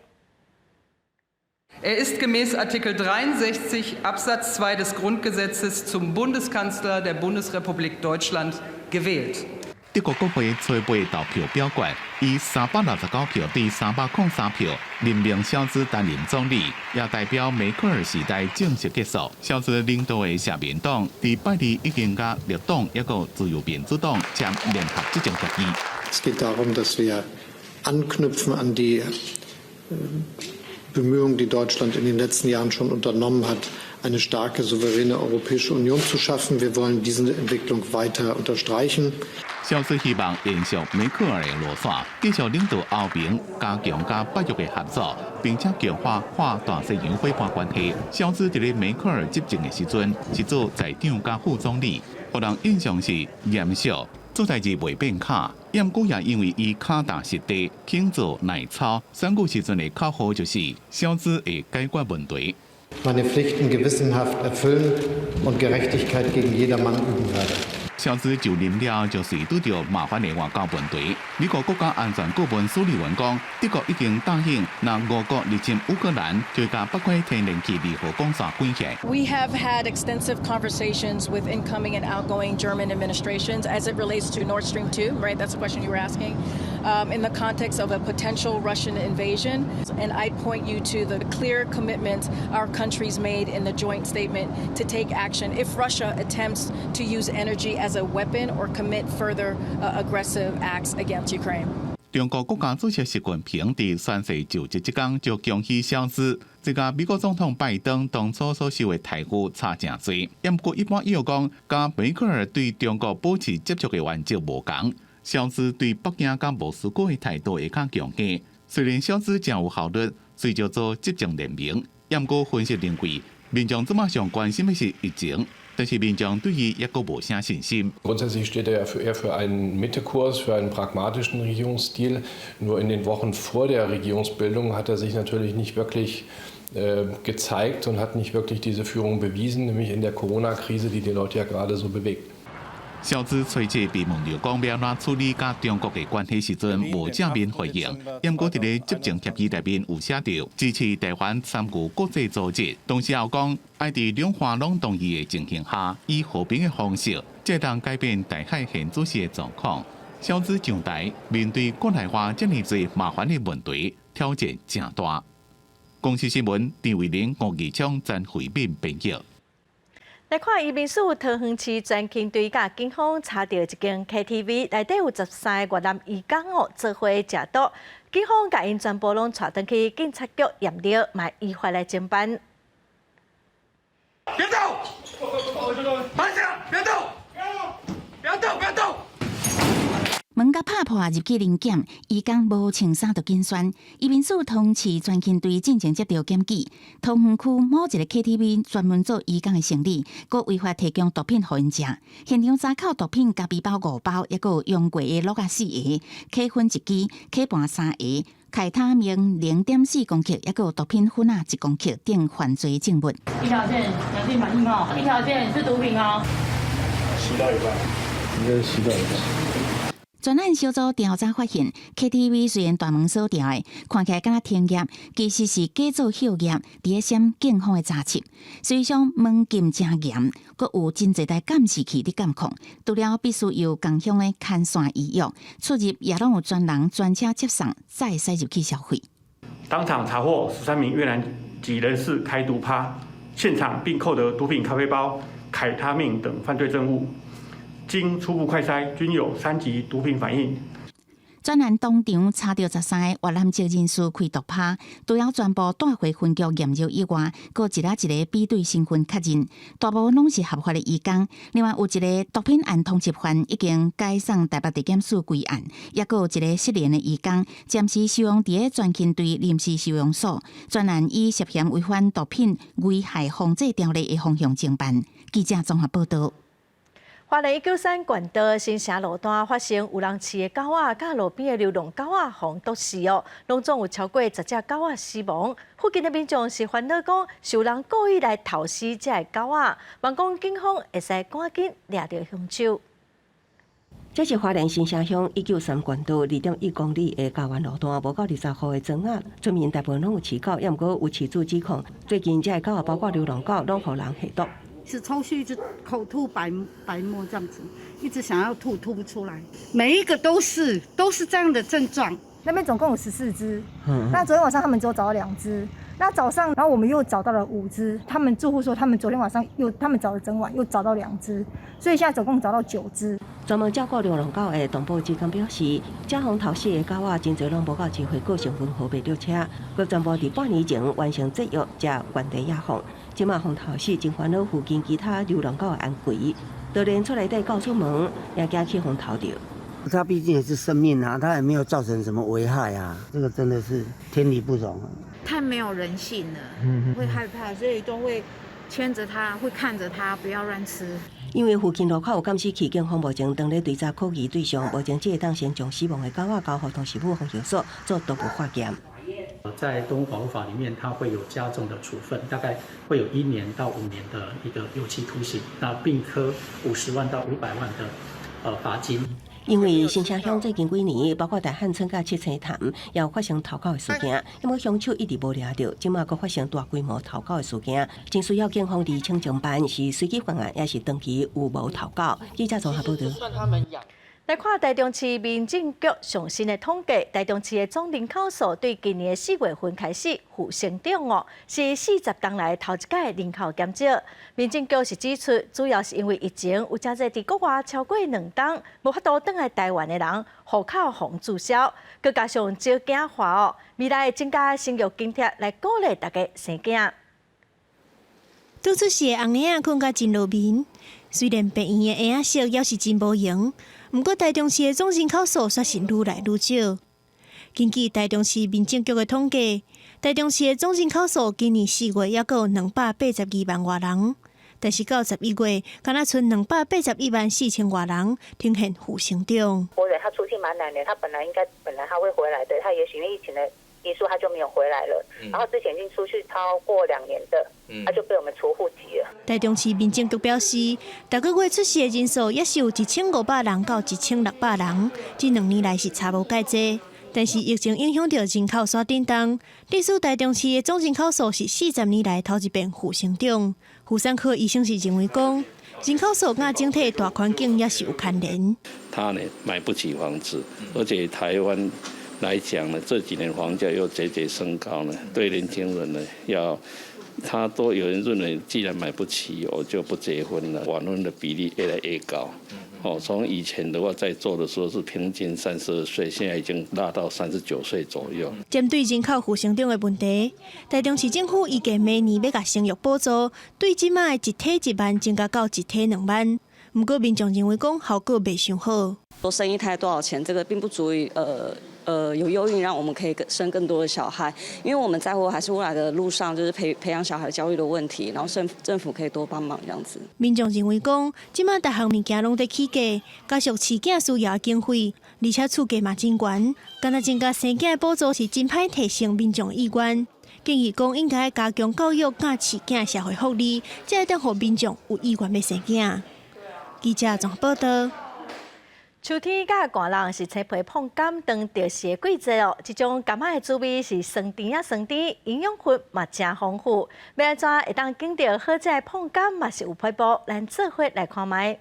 Er ist gemäß Artikel 63 Absatz 2 des Grundgesetzes zum Bundeskanzler der Bundesrepublik Deutschland gewählt.
德國國會初步投票表決，以369票對303票任命蕭茲擔任總理，也代表梅克爾時代正式結束。蕭茲領導的社民黨佇拜二已經佮綠黨抑閣自由民主黨簽聯合執政協議。
Es geht darum, dass wir anknüpfen an die Bemühungen, die Deutschland in den letzten Jahren schon unternommen hat, eine starke, souveräne Europäische Union zu schaffen. Wir wollen diese Entwicklung weiter unterstreichen.
蕭茲希望延續梅克爾的路線，繼續領導歐盟加強佮北約的合作，並且強化跨大西洋夥伴關係。蕭茲佇咧梅克爾執政的時陣是做財長佮副總理，予人印象是嚴肅，做代誌袂變卡。毋過也因為伊跤踏實地，肯做耐操，選舉時陣的口號就是蕭茲會解決問題。
Meine Pflichten gewissenhaft erfüllen und Gerechtigkeit gegen jedermann üben werde.
蕭茲就任了，就是拄著麻煩的外交問題。美國國家安全顧問蘇利文講，德國已經答應，若俄國入侵烏克蘭，就會共北溪天然氣二號管線關起。
We have had extensive conversations with incoming and outgoing German administrations as it relates to Nord Stream 2, right? That's the question you were asking. In the context of a potential Russian invasion. And I'd point you to the clear commitment our countries made in the joint statement to take action if Russia attempts to use energy as a weapon or commit further aggressive acts against Ukraine.
中國國家主席習近平佇宣誓就職這工就恭喜蕭茲，這佮美國總統拜登當初所受的待遇差誠濟。毋過一般伊又講，佮梅克爾對中國保持接觸的原則無仝。蕭茲對北京佮莫斯科的態度會較強硬。雖然蕭茲誠有效率，隨就組執政聯盟，毋過分析認為，民眾這馬上關心的是疫情。但是民眾對伊抑閣無啥信心。
Grundsätzlich steht er ja eher für einen Mittekurs, für einen pragmatischen Regierungsstil. Nur in den Wochen vor der Regierungsbildung hat er sich natürlich nicht wirklich gezeigt und hat nicht wirklich diese Führung bewiesen, nämlich in der Corona-Krise, die die Leute ja gerade so bewegt.
蕭茲隨即被問著講欲按怎處理佮中國的關係時陣，無正面回應。毋過佇咧執政協議內面有寫著支持台灣參與國際組織，同時也講愛佇兩方攏同意的情形下，以和平的方式，才當改變台海現此時的狀況。蕭茲上台面對國內外遮爾濟麻煩的問題，挑戰誠大。公視新聞陳慧玲、吳義昌、陳慧敏編譯。
來看宜民市桃園市專勤隊佮警方查著一間 KTV，內底有13個越南移工哦，做伙食毒，警方共𪜶全部攏帶轉去警察局驗尿，嘛依法來偵辦。
別動！慢點，別動！別動！別動！
門共拍破入去臨檢，移工無穿衫就緊羶。宜民市桃園市專勤隊進前接著檢舉，桃園區某一个 KTV 專門做移工的生意，閣違法提供毒品予𪜶食。現場查扣毒品咖啡包五包，抑閣有用過的樂仔四个，可粉一支，可盤三个，開他命0.4公克，抑閣有毒品粉仔1公克等犯罪證物。
一條線，兩性反應哦，一條線是毒品哦。
吸到一半，應該是吸到一半。
專案小組調查發現，KTV 雖然大門鎖牢的，看起來敢若停業，其實是假做歇業，佇咧閃警方的查緝。實際上門禁誠嚴，閣有真濟台監視器佇監控。除了必須由共鄉的牽線預約，出入也攏有專人專車接送，才會使入去消費。
當場查獲13名越南籍人士開毒趴，現場並扣得毒品咖啡包、凱他命等犯罪證物，經初步快篩均有3級毒品反應。
專案當場查著13个越南籍人士開毒趴，除了全部帶回分局驗尿以外，閣一仔一个比對身份確認，大部分攏是合法的移工。另外有一个毒品案通緝犯已經解送台北地檢署歸案，抑閣有一个失聯的移工，暫時收容佇咧全勤隊臨時收容所。專案以涉嫌違反毒品危害防制條例的方向偵辦。記者綜合報道。
花蓮193縣道新城路段發生有人飼的狗仔，佮路邊的流浪狗仔予毒死哦，攏總有超過10隻狗仔死亡。附近的民眾是煩惱講，是有人故意來投死這个狗仔，望講警方會使趕緊掠著兇手。
這是花蓮新城鄉193縣道2.1公里的教員路段，無夠20戶的莊仔，村民大部分攏有飼狗，抑毋過有飼主指控，最近這个狗仔包括流浪狗，攏予人下毒。
一直抽搐，一直口吐白白沫，這樣子，一直想要吐，吐不出來。每一個都是這樣的症狀。
那邊總共有14隻，那昨天晚上他們只有找到兩隻，那早上然後我們又找到了五隻。他們住戶說他們昨天晚上又他們找了整晚又找到兩隻，所以現在總共找到九隻。
專門照顧流浪狗的動保志工表示，這予投死的狗仔真濟攏無夠機會個性溫和袂著車，閣全部佇半年前完成節育，才原地野放。這馬予投死，真煩惱附近其他流浪狗的安危，就連厝內底狗出門也驚去予投著。
它畢竟也是生命啊，它也沒有造成什麼危害啊，這個真的是天理不容。
太沒有人性了，會害怕，所以都會牽着它，會看着它，不要亂吃。
因為附近路口有監視器，警方目前正咧追查可疑對象，目前才會當先將死亡的狗仔交予桃園市防疫所做初步化驗。
在動物保護法裡面，它會有加重的處分，大概會有1年到5年的一個有期徒刑，那並科50萬到500萬的罰金。
因為新城鄉最近幾年，包括大漢村佮七星潭，也有發生投狗的事件。因為兇手一直無掠著，這馬閣發生大規模投狗的事件，真需要警方釐清偵辦，是隨機犯案，抑是長期有謀投狗。記者綜合報道。
來看台中市民政局上新的統計，台中市的總人口數對今年4月份開始負成長哦，是40冬來頭一擺人口減少。民政局是指出，主要是因為疫情有誠濟佇國外超過2冬，無法度轉來台灣的人，戶口予註銷，閣加上少子化哦，未來會增加生育津貼來鼓勵大家生囝。
拄出世的紅嬰仔睏甲真落眠，雖然病院的嬰仔室猶是真無閒，毋過台中市的總人口數卻是愈來愈少。根據台中市民政局的統計，台中市的總人口數今年4月猶閣有282萬外人，但是到11月，敢若賰281萬4千外人，呈現負成長。
或者他出境滿2年，他本來應該本來他會回來的，他也許因為疫情的因素，他就沒有回來了。然後之前已經出去超過2年的，他就被我們除戶籍了。
台中市民政局表示，逐个月出世的人數也是有1500人到1600人，這2年來是差無蓋濟。但是疫情影響著人口煞振動，致使台中市的總人口數是40年來頭一遍負成長。婦產科醫生是認為講，人口數佮整體大環境也是有牽連。
他呢買不起房子，而且台灣來講呢，這幾年房價又節節升高呢，對年輕人呢要，他都有人認為，既然買不起，我就不結婚了。晚婚的比例越來越高。哦，從以前的話，在做的時候是平均32歲，現在已經拉到39歲左右。
針對人口負成長的問題，台中市政府預計明年欲共生育補助對這馬的一胎1萬增加到一胎2萬。毋過民眾認為講效果袂傷好。
說生一胎多少錢，這個並不足以有誘因讓我們可以生更多的小孩，因為我們在乎還是未來的路上，就是培養小孩教育的問題，然後政府可以多幫忙這樣子。
民眾認為講，這馬逐項物件攏佇起價，加上飼囝需要經費，而且厝價嘛真懸，敢若增加生囝的補助是真歹提升民眾意願。建議講應該加強教育佮飼囝社會福利，才會當予民眾有意願欲生囝。記者綜合報道。
秋天佮寒冷是青皮椪柑當著時的季節哦。這種柑仔的滋味是酸甜仔酸甜，營養分嘛誠豐富。欲按怎會當揀著好食的椪柑嘛是有撇步，咱做伙來看覓。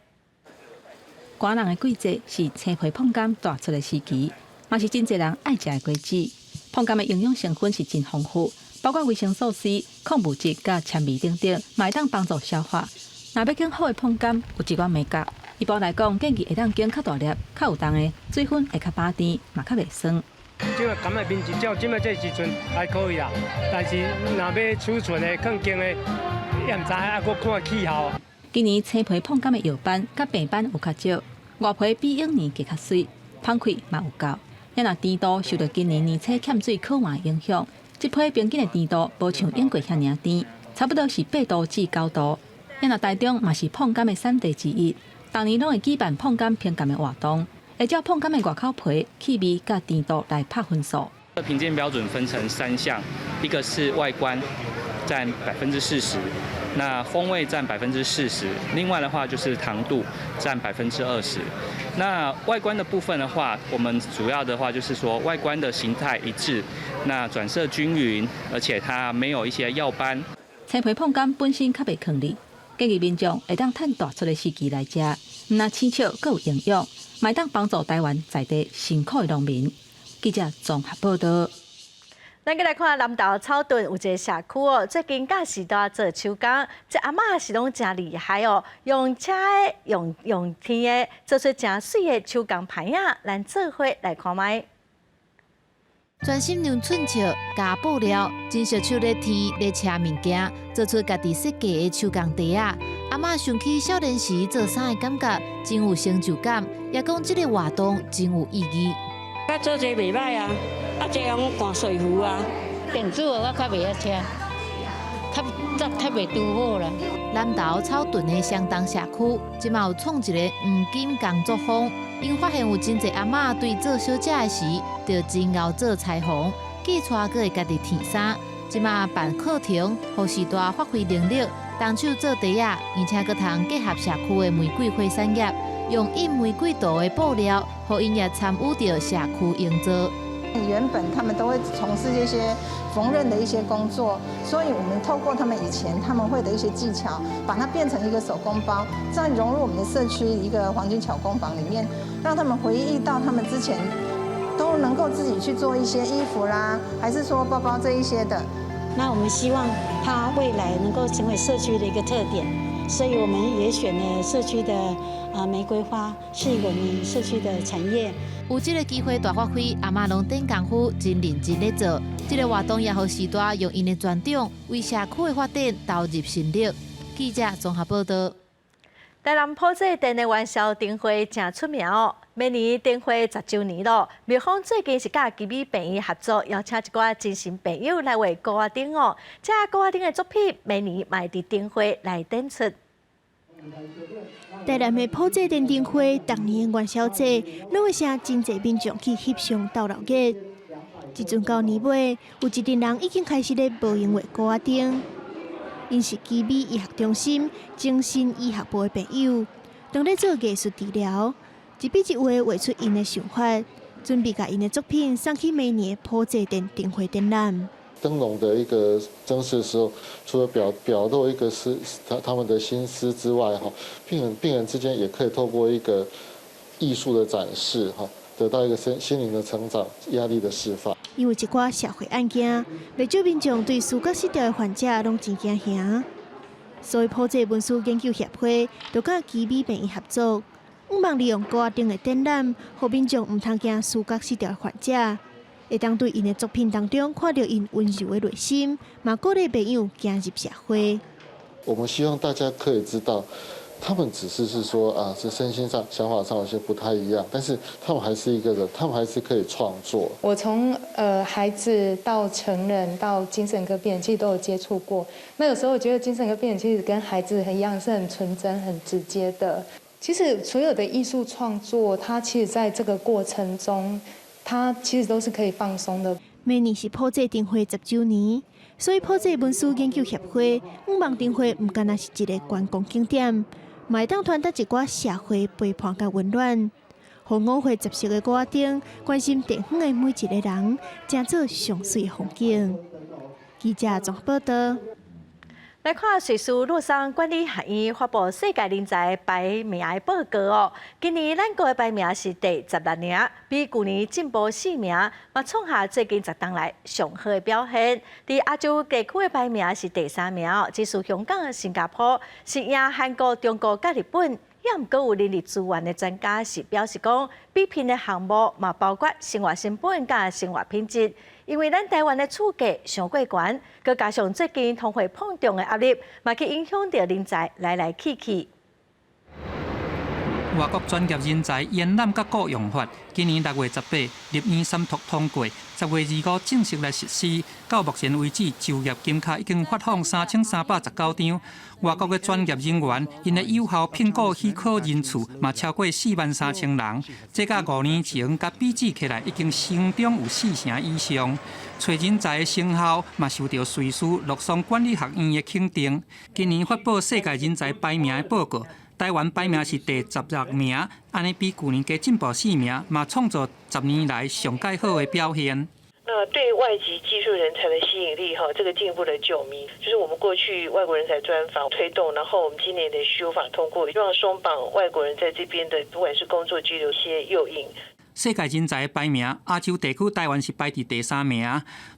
寒冷的季節是青皮椪柑大出的時期，嘛是真濟人愛食的果子。膨柑的營養成分是真豐富，包括維生素 C、礦物質佮纖維等等，嘛會當幫助消化。若欲揀好的膨柑，有一寡眉角。一般來講，建議會當揀較大粒、較有重的，水分會較飽甜，嘛較袂酸。
這個柑的品質，照這馬這時陣還可以啦，但是若欲儲存的、囥間的，也毋知，猶閣看氣候。
今年青皮膨柑的藥斑佮病斑有較少，外皮比往年加較媠，芳氣嘛有夠。也若甜度受著今年年初欠水洘旱影響，這批平均的甜度無像往過遐爾甜，差不多是8度至9度。也若台中嘛是膨柑的產地之一，逐年攏會舉辦膨柑評鑑的活動，會照膨柑的外口皮、氣味佮甜度來拍分數。
評鑑標準分成三項，一個是外觀佔40%，那風味佔40%，另外的話就是糖度佔20%。那外觀的部分的話，我們主要的話就是說外觀的形態一致，那轉色均勻，而且它沒有一些藥斑。
青皮膨柑本身較袂囥膩，建議民眾會當趁大出的時期來食，毋但輕巧，閣有營養，嘛會當幫助台灣在地辛苦的農民。記者綜合報道。
咱閣來看南投草屯有一个社區哦，最近教序大做手工，這阿嬤是攏誠厲害哦，用車的、用天的，做出誠媠的手工盤仔，咱做伙來看覓。
專心用寸尺加布料，真熟手咧天咧車物件，做出家己設計的手工袋仔。阿嬤想起少年時做衫的感覺，真有成就感，也講這个活動真有意義。
我做這袂䆀啊，啊這樣換水壺啊。
電子的我較袂曉車，較較較袂拄好啦。
南投草屯的雙東社區，這馬有創一个黃金工作坊，𪜶發現有真濟阿嬤對做小食的時，就真𠢕做裁縫，寄帶閣會家己添衫。這馬辦課程，予序大發揮能力，動手做袋仔，而且閣通結合社區的玫瑰花產業，用印玫瑰圖的布料，予𪜶也參與著社區營造。
原本他們都會從事這些縫紉的一些工作，所以我們透過他們以前他們會的一些技巧，把它變成一個手工包，再融入我們的社區一個黃金巧工坊裡面，讓他們回憶到他們之前都能夠自己去做一些衣服啦，還是說包包這一些的。
那我們希望它未來能夠成為社區的一個特點，所以我們也選了社區的玫瑰花，是我們社區的產業。
有這个機會大發揮，阿嬤攏頂功夫，真認真咧做。這个活動也予序大用𪜶的專長為社區的發展投入心力。記者綜合報道。
台南埔仔鎮的元宵燈會誠出名哦，每年燈會10週年咯。廟方最近是佮奇美病院合作，邀請一寡精神病友來畫鼓仔燈哦。這鼓仔燈的作品，每年嘛會佇燈會來展出。
台南的埔仔鎮燈會，逐年元宵節，攏會吸真濟民眾去翕相鬥鬧熱。這陣到年尾，有一陣人已經開始咧無閒畫鼓仔燈。𪜶是奇美醫學中心精神醫學部的病友，當咧做藝術治療，一筆一畫畫出𪜶的想法，準備共𪜶的作品送去明年的埔仔鎮燈會展覽。
燈籠的一個裝飾的時候，除了表露一個是他們的心思之外，哈，病人之間也可以透過一個藝術的展示，哈，得到一個身心靈的成長、壓力的釋放。
因為一寡社會案件，袂少民眾對思覺失調的患者攏真驚嚇，所以埔仔文史研究協會就佮奇美病院合作，向望利用鼓仔燈的展覽，予民眾毋通驚思覺失調的患者，會當對𪜶的作品當中看著𪜶溫柔的內心，嘛鼓勵病友行入社會。
我們希望大家可以知道，他們只是說啊，是身心上、想法上有些不太一樣，但是他們還是一個人，他們還是可以創作。
我從孩子到成人到精神科病人，其實都有接觸過。那有時候我覺得精神科病人其實跟孩子很一樣，是很純真、很直接的。其實所有的藝術創作，它其實在這個過程中，它其實都是可以放鬆的。
明年是埔仔燈會10週年，所以埔仔文史研究協會向望燈會毋干焦是一個觀光景點，嘛會當傳達一寡社會陪伴佮溫暖，予五花十色的鼓仔燈，關心地方的每一個人，成做上媠的風景。記者綜合報道。
來看瑞士洛桑管理學院發布世界人才排名的報告哦。今年咱國的排名是第16名，比舊年進步四名，嘛創下最近10冬來上好的表現。佇亞洲地區的排名是第三名哦，只輸香港、新加坡，是贏韓國、中國佮日本。也毋過有人力資源的專家是表示講，比拼的項目嘛包括生活成本佮生活品質。因為咱台灣的厝價傷過懸，閣加上最近通貨膨脹的壓力，嘛去影響著人才來來去去。
外國專業人才延攬佮僱傭法，今年6月18立院三讀通過，10月25正式來實施。到目前為止，就業金卡已經發放3389張。外國的專業人員，𪜶的有效聘僱許可人次嘛超過4萬3千人。這佮5年前佮比較起來，已經成長有四成以上。揣人才的成效嘛受著瑞士洛桑管理學院的肯定。今年發布世界人才排名的報告。台灣排名是第16名，按呢比舊年加進步四名，嘛創造10年來上蓋好的表現。
那對外籍技術人才的吸引力，哈，這個進一步的證明，就是我們過去外國人才專法推動，然後我們今年的修法通過，希望鬆綁外國人在這邊的，不管是工作居留一些誘因。
世界人才排名，亞洲地區台灣是排佇第三名，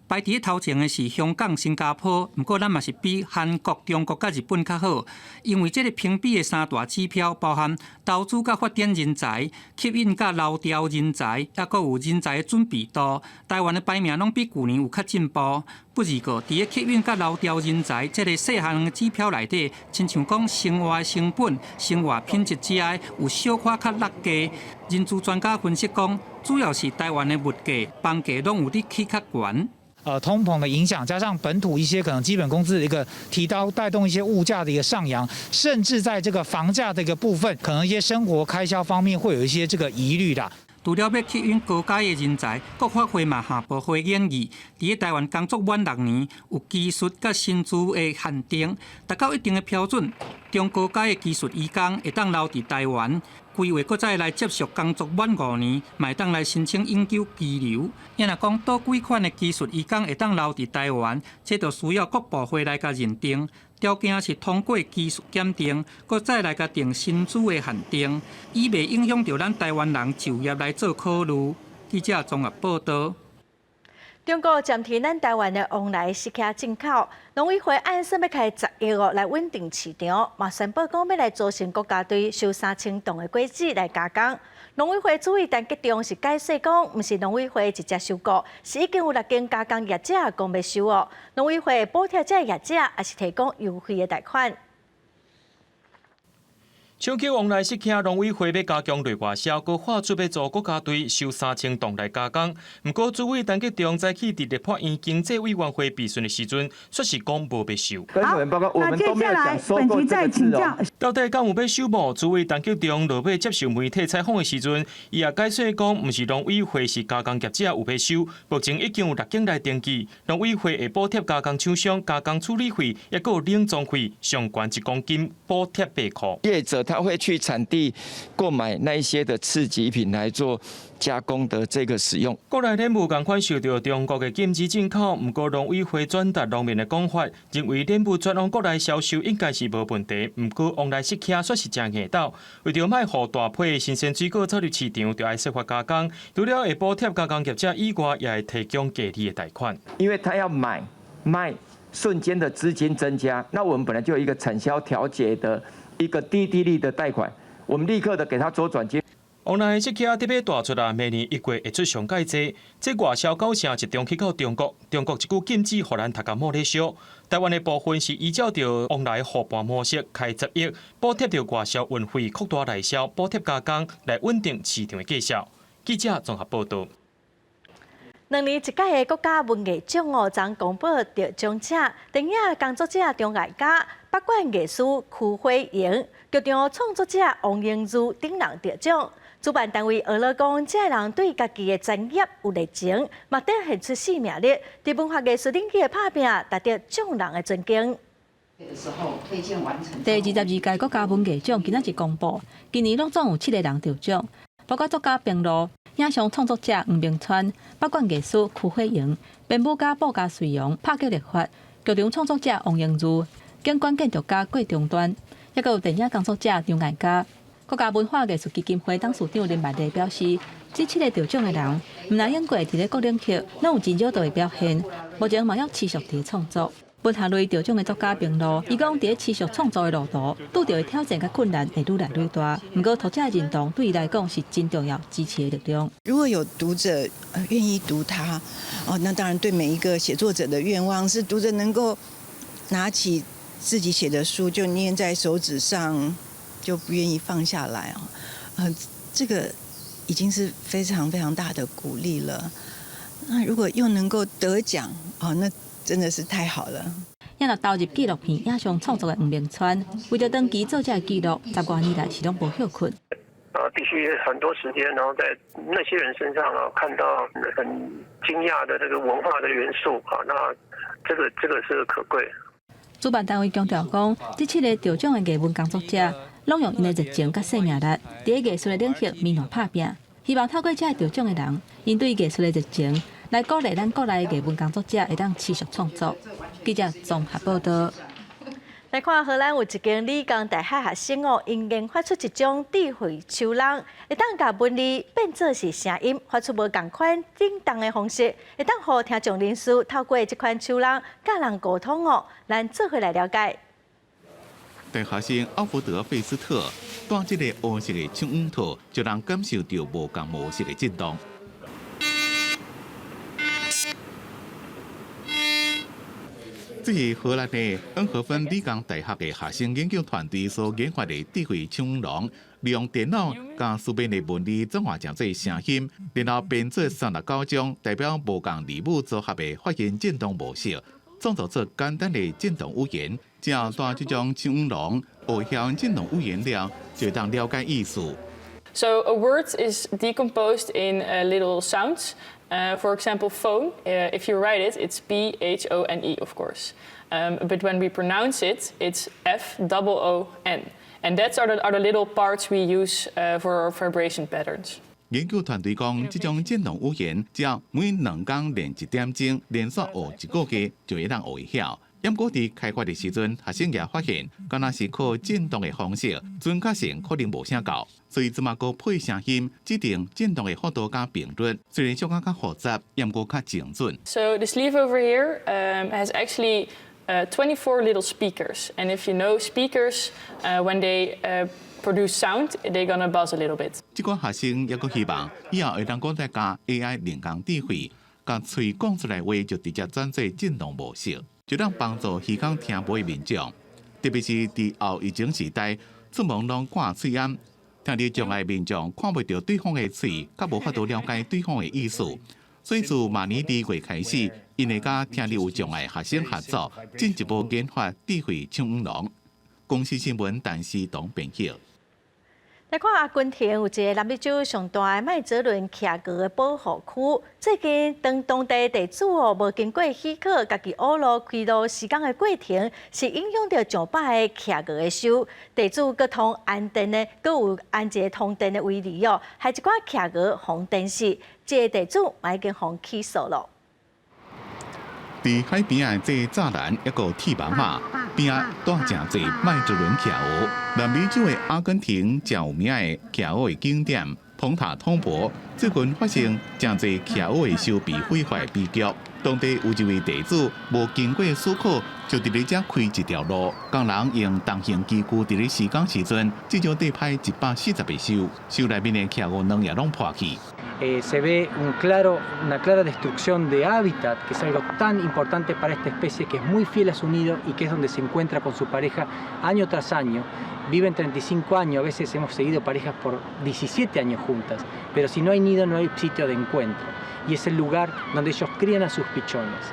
排佇頭前的是香港、新加坡，毋過咱嘛是比韓國、中國佮日本較好。因為這个評比的三大指標包含投資佮發展人才、吸引佮留調人才，抑閣有人才的準備度。台灣的排名攏比舊年有較進步。不過，佇咧吸引佮留調人才這个細項的指標內底，親像講生活的成本、生活品質遮的有小可較落低。人資專家分析講，主要是台灣的物價、房價攏有佇起較懸。
通膨的影響，加上本土一些可能基本工資的一個提高，帶動一些物價的一個上揚，甚至在這個房價的一個部分，可能一些生活開銷方面會有一些這個疑慮啦。
除了欲吸引高階的人才，國發會嘛下部會建議，佇咧台灣工作滿6年，有技術佮薪資的限定，達到一定的標準，中高階的技術移工會當留佇台灣，規劃閣再來接續工作滿5年，嘛會當來申請永久居留。抑若講佗幾款的技術移工會當留佇台灣，這就需要國部會來共認定。條件是通過技術檢定，閣再來共定薪資的限定，以袂影響著咱台灣人就業來做考慮。記者綜合報導。
中國暫停咱台灣的旺來釋茄進口，農委會按算欲開10億哦來穩定市場，嘛宣布講欲來組成國家隊收3000噸的果子來加工。農委會主委陳吉仲是解釋講，毋是農委會直接收購，是已經有六間加工業者講欲收哦。農委會補貼這業者，抑是提供優惠的貸款。
搶購旺來釋茄，農委會欲加強內外銷，閣喊出欲組國家隊收3000噸來加工。毋過，主委陳吉仲早起佇立法院經濟委員會備詢的時陣，卻是講無欲收。
好，那接下來本局再請教。
到底敢有欲收無？主委陳吉仲落尾接受媒體採訪的時陣，伊也解釋講，毋是農委會是加工業者有欲收，目前已經有六間來登記，農委會會補貼加工廠商加工處理費，抑閣有冷藏費，上懸一公斤補貼8塊。
業者他會去產地購買那一些的次級品來做加工的這個使用。
國內蓮霧仝款受著中國的禁止進口，毋過農委會轉達農民的講法，認為蓮霧轉往國內銷售應該是無問題。毋過旺來釋茄煞是誠硬鬥，為著莫予大批的新鮮水果走入市場，就愛設法加工。除了會補貼加工業者以外，也會提供低利的貸款。
因為他要買賣，瞬間的資金增加，那我們本來就有一個產銷調節的一個低利率的貸款，我們立刻的給他周轉金。
旺來釋茄特別大出來，明年一月會出上蓋濟。這外銷九成集中去到中國，中國這久禁止予咱讀甲莫咧燒。台灣的部分是依照著旺來伙伴模式開10億，補貼著外銷運費擴大內銷，補貼加工來穩定市場的價數。記者綜合報導。
2年一屆的國家文藝獎哦，昨公布得獎者，電影工作者張艾嘉、北管藝師邱火榮、劇場創作者王英如等人得獎。主辦單位呵咾講，這个人對家己的專業有熱情，嘛展現出生命力，佇文化藝術領域的拍拚，值得眾人的尊敬。
第22屆國家文藝獎今仔日公布，今年攏總有七个人得獎，包括作家平路、影像創作者黃明川、北管藝師邱火榮、編舞家布家瑞陽、拍擊立法、劇場創作者王英如。景觀建築家郭重端，抑閣有電影工作者張艾嘉。國家文化藝術基金會董事長林萬麗表示，這七个得獎的人，毋但永過佇咧各領域，攏有真少的表現，目前嘛猶持續佇創作。文學類得獎的作家平路，伊講佇咧持續創作的路途，拄著的挑戰佮困難會愈來愈大。毋過讀者的認同對伊來講是真重要支持的力量。
如果有讀者願意讀它，哦，那當然對每一個寫作者的願望是讀者能夠拿起自己寫的書就捏在手指上，就不願意放下來哦。這個已經是非常非常大的鼓勵了。那如果又能夠得獎，哦，那真的是太好了。
也若投入紀錄片影像創作的黃明川，為著長期做這个記錄，十外年來是攏無歇睏。
啊，必須很多時間，然後在那些人身上啊，看到很驚訝的這個文化的元素啊，那這個是可貴。
主辦單位強調講，這七个得獎的藝文工作者，攏用𪜶的熱情佮生命力，佇咧藝術的領域面來拍拚。希望透過這个得獎的人，𪜶對藝術的熱情，來鼓勵咱國內的藝文工作者會當持續創作。記者綜合報道。
來看荷蘭有一間理工大學學生哦，𪜶研發出一種智慧手籠，會當共文字變做是聲音，發出無仝款振動的方式，會當予聽障人士透過這款手籠佮人溝通哦。咱做伙來了解。
大學生奧福德費斯特戴這个烏色的手耳套，就能感受著無仝模式的震動。這是荷蘭的恩荷芬理工大學的學生研究團隊所研發的智慧手耳籠，利用電腦將書面的文字轉化成做聲音，然後編做39種代表無仝字母組合的發音振動模式，創造出簡單的振動語言。只要戴這種手耳籠，學曉振動語言了，就會當了解意思。
So a word is decomposed in little sounds. For example, phone. If you write it, it's P H O N E, of course. But when we pronounce it, it's F double O N. And that's are the little parts we use for our vibration patterns.
研究團隊講，這種振動語言，只要每兩工練一點鐘，連續學一個月，就會當學會曉。毋過佇開發的時陣，學生也發現，敢若是靠振動的方式，準確性可能無啥夠，所以這馬閣配聲音，指定振動的幅度佮頻率，雖然小可較複雜，毋過較精準。
So the sleeve over here has actually 24 little speakers, and if you know speakers, when they produce sound, they're gonna buzz a little bit.
這個學生猶閣希望以後會當閣再加 AI 人工智慧，共喙講出來話就直接轉做振動模式。就當幫助耳孔聽無的民眾，特別是佇後疫情時代，出門攏掛喙罨，聽力障礙民眾看袂著對方的喙，較無法度了解對方的意思。所以自明年2月開始，𪜶會佮聽力有障礙學生合作，進一步研發智慧手耳籠。公視新聞陳思彤編譯。
來看阿根廷有一个南美洲上大的麥哲倫企鵝的保護區，最近當當地地主哦無經過許可，家己挖路開路施工的過程，是影響著上百个企鵝的岫。地主閣通安電的，閣有安一个通電的圍籬哦，害一寡企鵝予電死，這个地主嘛已經予起訴囉。
佇海邊仔的這柵欄，抑閣鐵網仔，邊仔蹛誠濟麥哲倫企鵝。南美洲的阿根廷誠有名的企鵝的景點蓬塔通博，最近發生誠濟企鵝的岫被毀壞悲劇。當地有一位地主無經過許可，就佇咧遮開一條路，工人用重型機具佇咧施工時陣，至少綴歹140個岫，岫內面的企鵝卵也攏破去。
Se ve una clara destrucción de hábitat, que es algo tan importante para esta especie que es muy fiel a su nido y que es donde se encuentra con su pareja año tras año. Viven 35 años, a veces hemos seguido parejas por 17 años juntas, pero si no hay nido no hay sitio de encuentro y es el lugar donde ellos crían a sus pichones.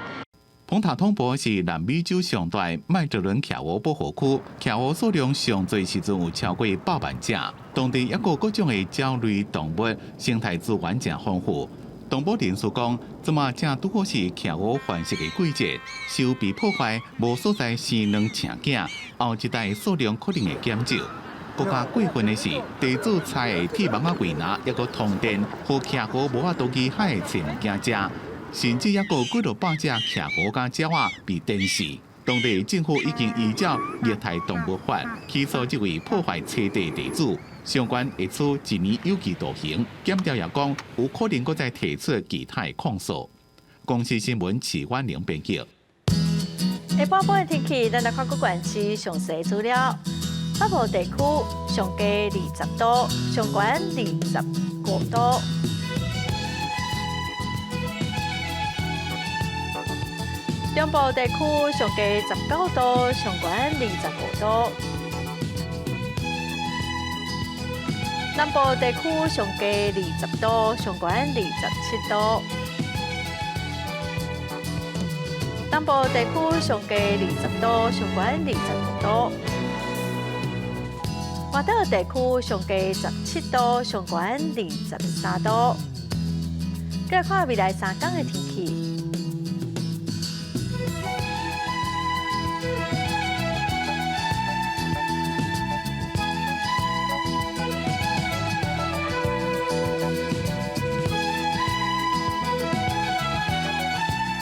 蓬塔通博是南美洲上大麥哲倫企鵝保護區，企鵝數量上濟時陣有超過100萬隻。當地抑閣各種的鳥類動物生態資源誠豐富。動保人士講，這馬正拄好是企鵝繁殖的季節，岫被破壞，無所在生卵生囝，後一代數量可能會減少。閣較過分的是，地主拆的鐵網仔圍欄，抑閣通電，予企鵝無法度去海揣物件食。甚至抑閣幾落百隻企鵝佮鳥仔被電死。當地政府已經依照虐待動物法起訴這位破壞棲地地主，相關會處一年有期徒刑。檢調也講有可能閣再提出其他的控訴。公視新聞徐婉玲編輯。
下晡晡的天氣，咱來看各縣市詳細資料。北部地區上低20度，上懸25度。中部地區上低19度，上懸25度。南部地區上低20度，上懸27度。東部地區上低20度，上懸25度。外島地區上低17度，上懸23度。再來看未來3天的天氣。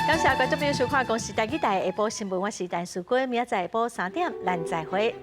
感謝觀眾朋友收看《公視台語台》下晡新聞，我是陳淑君，明仔載下晡3點，咱再會。